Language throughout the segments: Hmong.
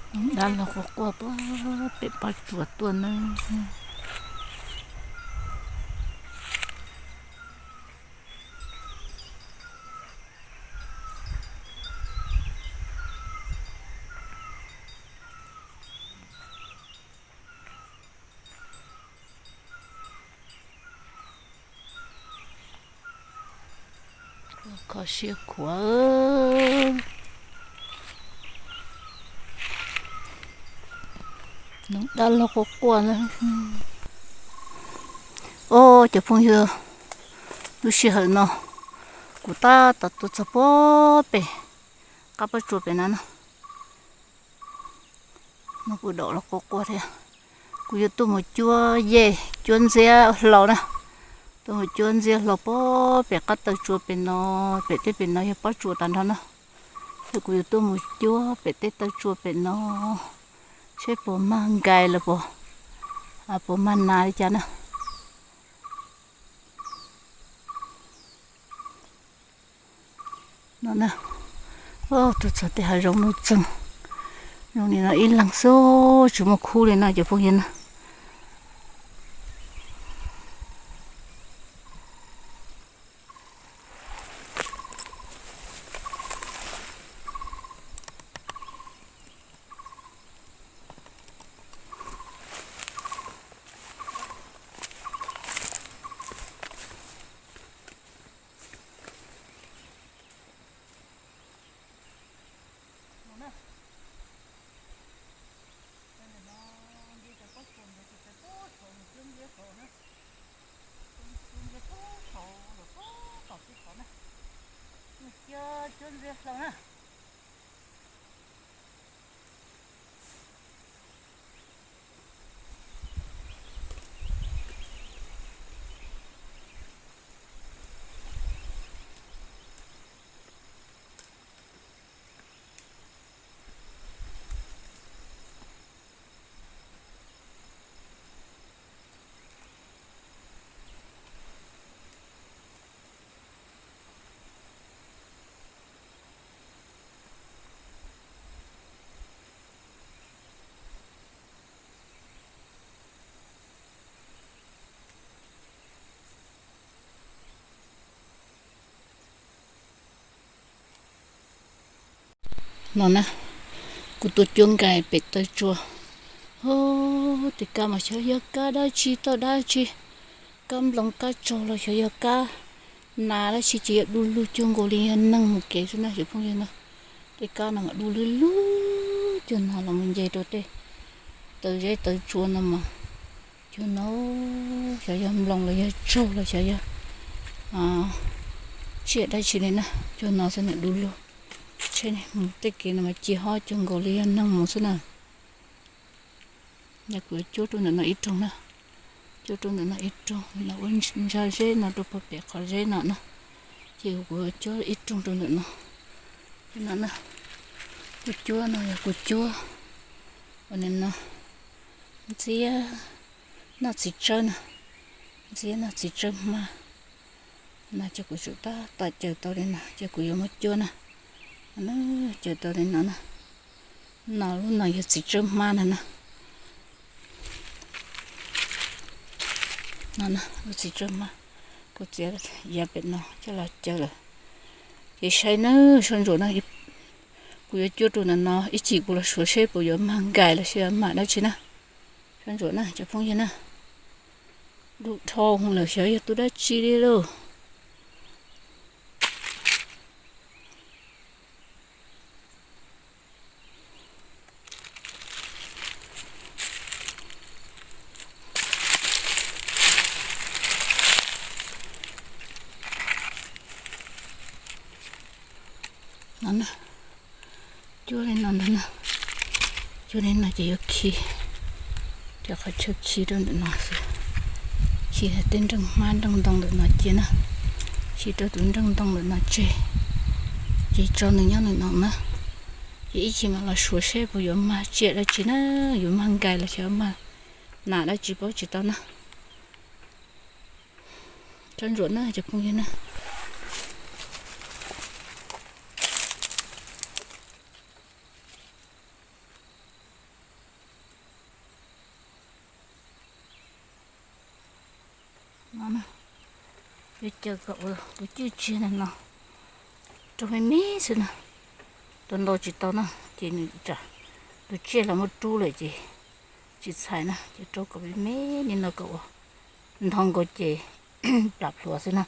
Dab laug quaj quaj pem pob tsuas tuaj na. Kho siab khuav. Dab laug quaj quaj na. Os, cov phooj ywg, lub sij hawm no kuv tab tom tuaj txog puag pem qab pob tsuas pem na no. No kuv dam los quaj quaj thiab. Kuv yuav tuaj mus cuab yej cuab ntxiab hlau na. Tuaj mus cuab ntxiab hlau puag pem qab taw tsua pem no, pem tej pem no yog pob tsuas tag nrho na. Ces kuv yuav tuaj mus cuab pem tej taw tsua pem no, seb puas mag nkais los puas, puas mag nas li cas na. No na, tuaj txog tej hav zoov nuj txeeg, zoo li no ib leeg xwb tsis muaj khub li no cov phooj ywg na. No na, kuv tuaj cuab nkais pem taw tsua. Os, tej kab mas xyov yog kab dab tsi toj dab tsi, kab nploos kab tsaug los xyov yog kab nas dab tsi ces yog du lug cuag nkaus li yog neeg mus kev xwb na cov phooj ywg na. Tej kab no mas du lug lug cuag no los mus nce rau tej taw zeb taw tsua no mas cuag no, xyov yog nploos los yog tsaug los xyov yog tsiaj dab tsi li na, cuag no xwb na du lug. Tsheb mus tej kev no mas ci ho cuag nkaus li yog neeg mus xwb na. Yog kuv yuav cuab rau ntawm no ib rooj na, cuab rau ntawm no ib rooj, no ua ntsa zeb no rau puag pem qhov zeb no na. Ces kuv yuav cuab ib rooj rau ntawm no. No na, kuv cuab no yog kuv cuab ua no, ntxiab noj txiv tsawb na, ntxiab noj txiv tsawb hmab. No ces kuv tsum tab tom caws tau li no ces kuv yuav muab cuab na. Caws tau li no na. No lub no yog txiv tsawb hmab ntag na. No lub txiv tsawb hmab, kuv txiav yav pem no coj los caws lawm. Ces saib nawb, soj ntsuam na, kuv yuav cuab rau ntawm no ib chim kuv los suav seb puas yuav mag nkais los sis yuav mag dab tsi na. Soj ntsuam na cov phooj ywg na. Dub dhau lawm xyov yog tus dab tsi li lauj. No na, cuab li no ntag na. Cuab li no ces yuav khi, cov qhov chaw khi rau ntawm no xwb. Khi tej nreej hmab nreej ntoo ntawm no cia na. Khi rau tus nreej ntoo ntawm no tseg, ces tso nws nyob ntawm no na. Ces ib chim mam los suav seb puas yuav mag tsiaj dab tsi na, yuav mag nkais los xyov mag nas dab tsi paub tsis tau na. Soj ntsuam na cov phooj ywg na. No na, yuav caw kom ua tus cwj tsiag no no, raug me me xwb na. Tua ntau tsis tau na ces nws tsam tus tsiaj los muab rub lawm ces tsis txhais na, ces rau kom me me li no kom ua ntho nkaus ces plam plhuav xwb na.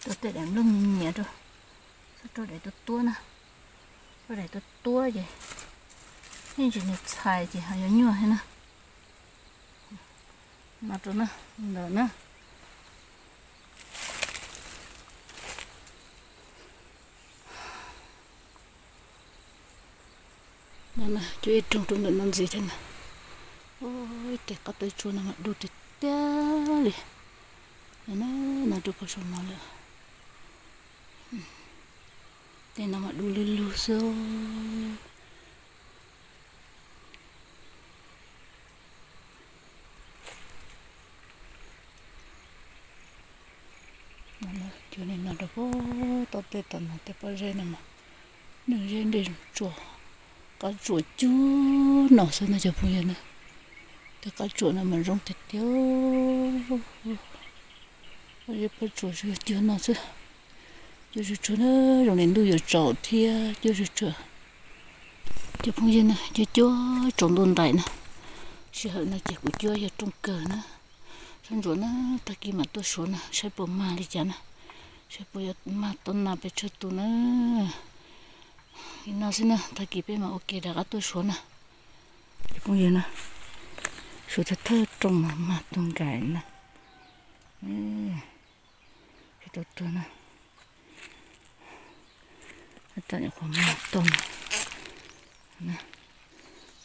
Tua tej daim nplooj nyias rau, txhob rau daim tuab tuab na. Rau daim tuab tuab ces yeej tsis nws txhais ces ho yuav nyuaj thiab na. No rau na, ntawm na. Cov ib rooj rau ntawm no ntxiv thiab na. Ib tes qab tawb tsua no mas du tiag tiag li. No rau puag saum no lawm. Tej no mas du lug lug xwb. Cov no rau puag tom tej tom no tej pob zeb no mas, nws zeb nplej tsuas, qab tsuas cuag no xwb no cov phooj ywg na. Tej qab tsuas no mas zoo tiag tiag. Pob zeb pob tsuas cuag no xwb. Cuab tsuag tsuag na, zoo li ntuj yuav tsaus thiab cuab tsuag tsuag. Cov phooj ywg na, cuab cuab tsaus ntuj ntais na. Sij hawm no ces kuv cuab yog rooj kawg na. Sab ntsuam na, tag kis mam tuaj suav na saib puas mag li cas na, saib puas yuav mag tau nas pes tsawg tus na. Li no xwb na, tag kis peb mam ua ke rov qab tuaj suav na. Cov phooj ywg na, suav thawj thawj rooj mas mag tug nkais na. Tsis tau tuag na. Tau nyuam qhuav mag tau,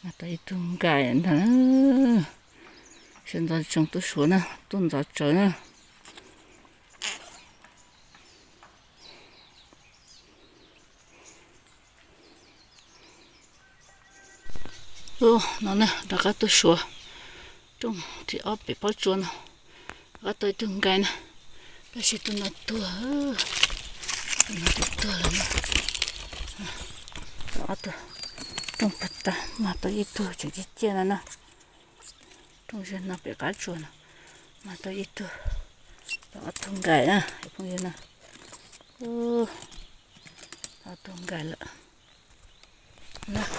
mag tau ib tug nkais ntag. Sawv ntxov tseem tuaj suav na, tuaj ntxov tsawv na. No na, rov qab tuaj suav rooj thib ob pem pob tsuas no, rov qab tau ib tug nkais na, tab sis tus no tuag, tus no twb tuag lawm na. Ob tug rooj puag ta mag tau ib tug tseem ciaj ciaj no na. Rooj zog no pem qab tsuas no mag tau ib tug, tau ob tug nkais na, phooj ywg na. Ob tug nkais lawm.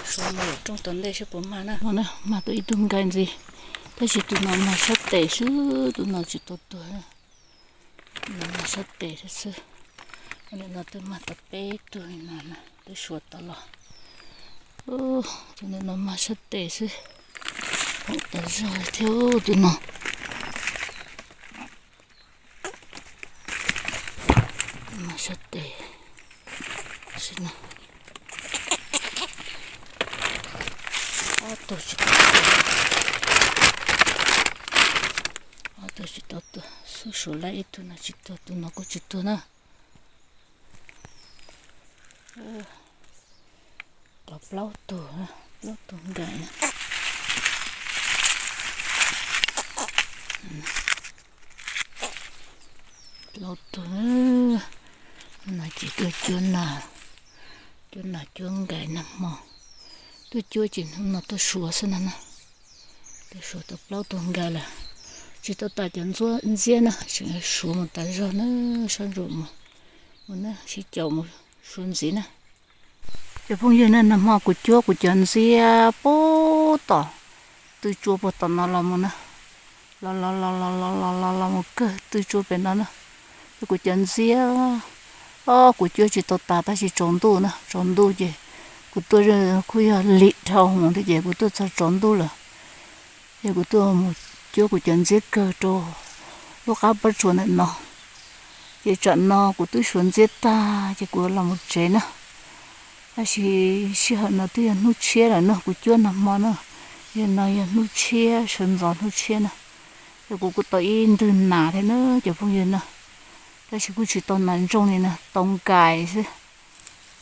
Suav mus rooj tom ntej saib puas mag na. Mag tau ib tug nkais ntxiv, tab sis tus no mag sab tes xwb, tus no tsis tau tuag. Tus no mag sab tes xwb xwb. Tus no twb mag tau peb tug li no, twb suav tau los. Tus no mag sab tes xwb, phoom tas zog thiab tus no. Mag sab tes xwb na. Ob tug tsis tau tuag, ob tug tsis tau tuag, xub suav lawm ib tug no tsis tuag, tus no kuj tsis tuag na. Tau plaub tug, plaub tug nkais na. Plaub tug, no ces tuaj cuab nas, cuab nas cuab nkais nag hmo. Tuaj cuab ces hnub no tuaj suav xwb no na. Tuaj suav tau plaub tug nkais lawm. Tsis tau tas cov ntxuab ntxiab na, tseem suav mus tas zog na, sab ntsuam mus, mus na, sib caum mus suav ntxiv na. Cov phooj ywg na, nag hmo kuv cuab kuv cov ntxiab puag tom, tw tsua puag tom no los mus na, los los los los los los los mus kawg tw tsua pem no na. Kuv cov ntxiab, o, kuv cuab tsis tau tas tab sis tsaus ntuj na, tsaus ntuj ces Kuv tuaj kuj yog lig dhau hwv thiab ces kuv tuaj txog tsaus ntuj lawm. Ces kuv tuaj mus cuab kuv cov ntxiab kawg rau lub qab pob tsuas ntawm no. Ces tsam no kuv twb suav ntxiab tag ces kuv los mus tsev na. Tab sis sij hawm no twb yog hnub tshiab lawm no, kuv cuab nag hmo na, yog no yog hnub tshiab, sawv ntxov hnub tshiab na. Ces kuv kuj tau ib ntwg nas thiab na cov phooj ywg na, tab sis kuj tsis tau nas ntsooj li na, tau nkais xwb.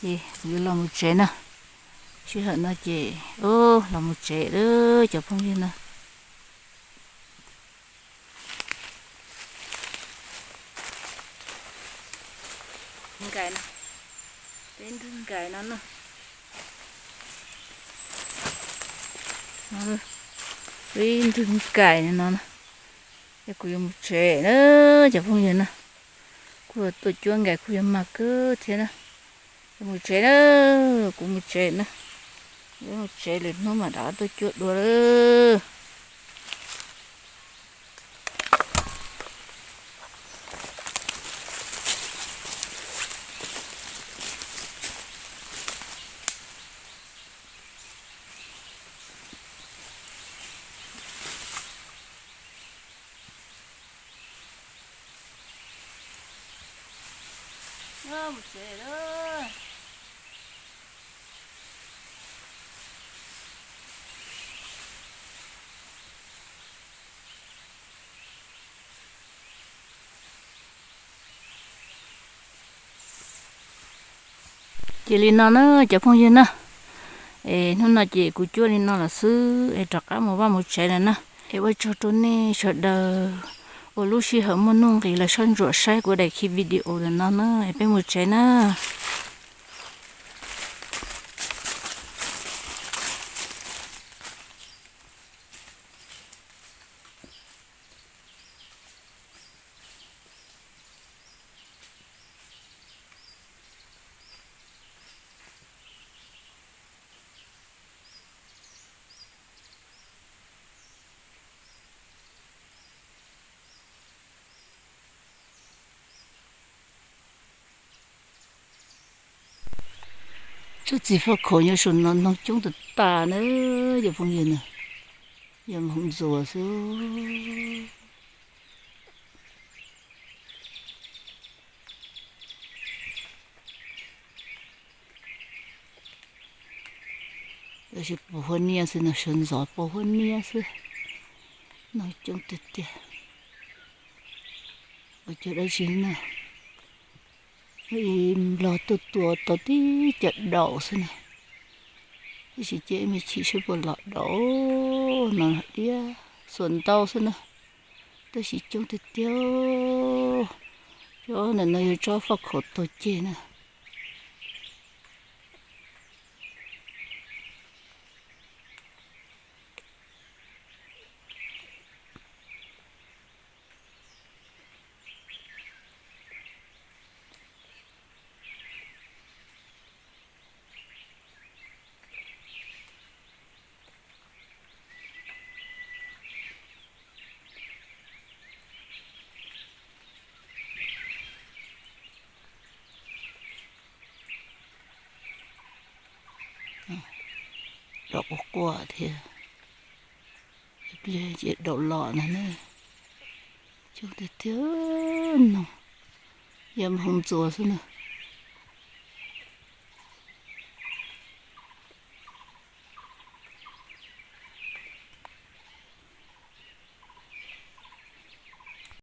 Ces kuv yuav los mus tsev na. Sij hawm no ces los mus tsev lawm cov phooj ywg na. Nkais, peb ntwg nkais no na. Peb ntwg nkais no na. Ces kuv yuav mus tsev na cov phooj ywg na. Kuj tuaj cuab nkais kuj yuav mag kawg thiab na. Yuav mus tsev na, kuv mus tsev na. Yuav mus tsev lwm hnub mam rov qab tuaj cuab dua lawm. Ces li no na cov phooj ywg na, es hnub no ces kuv cuab li no lawm xwb es rov qab mus vaj mus tsev lawm na. Es ua tsaug rau nej sawv daws uas lub sij hawm muaj nuj nqis los soj ntsuam saib kuv daim khi video ntawm no na, es peb mus tsev na. Tsob txiv faj khaum nyob saum no noog coob tas tas na, cov phooj ywg na, yog hmoov ntxuas xwb. Tab sis pos huab niab xwb no, sawv ntxov pos huab niab xwb, noog coob tiag tiag. Ua cas dab tsi na, nplog tuaj tua tau tib cov daum xwb na, tab sis cia ib me chim saib puas los daum no diab, xuas ntau xwb na, tab sis coob tiag tiag. Tsob ntawm no yog tsob faj khaum taug ceg na. Daum quaj quaj thiab, pliag ces daum los na ne. Coob tiag tiag, noog yam hmoov ntxuas xwb na.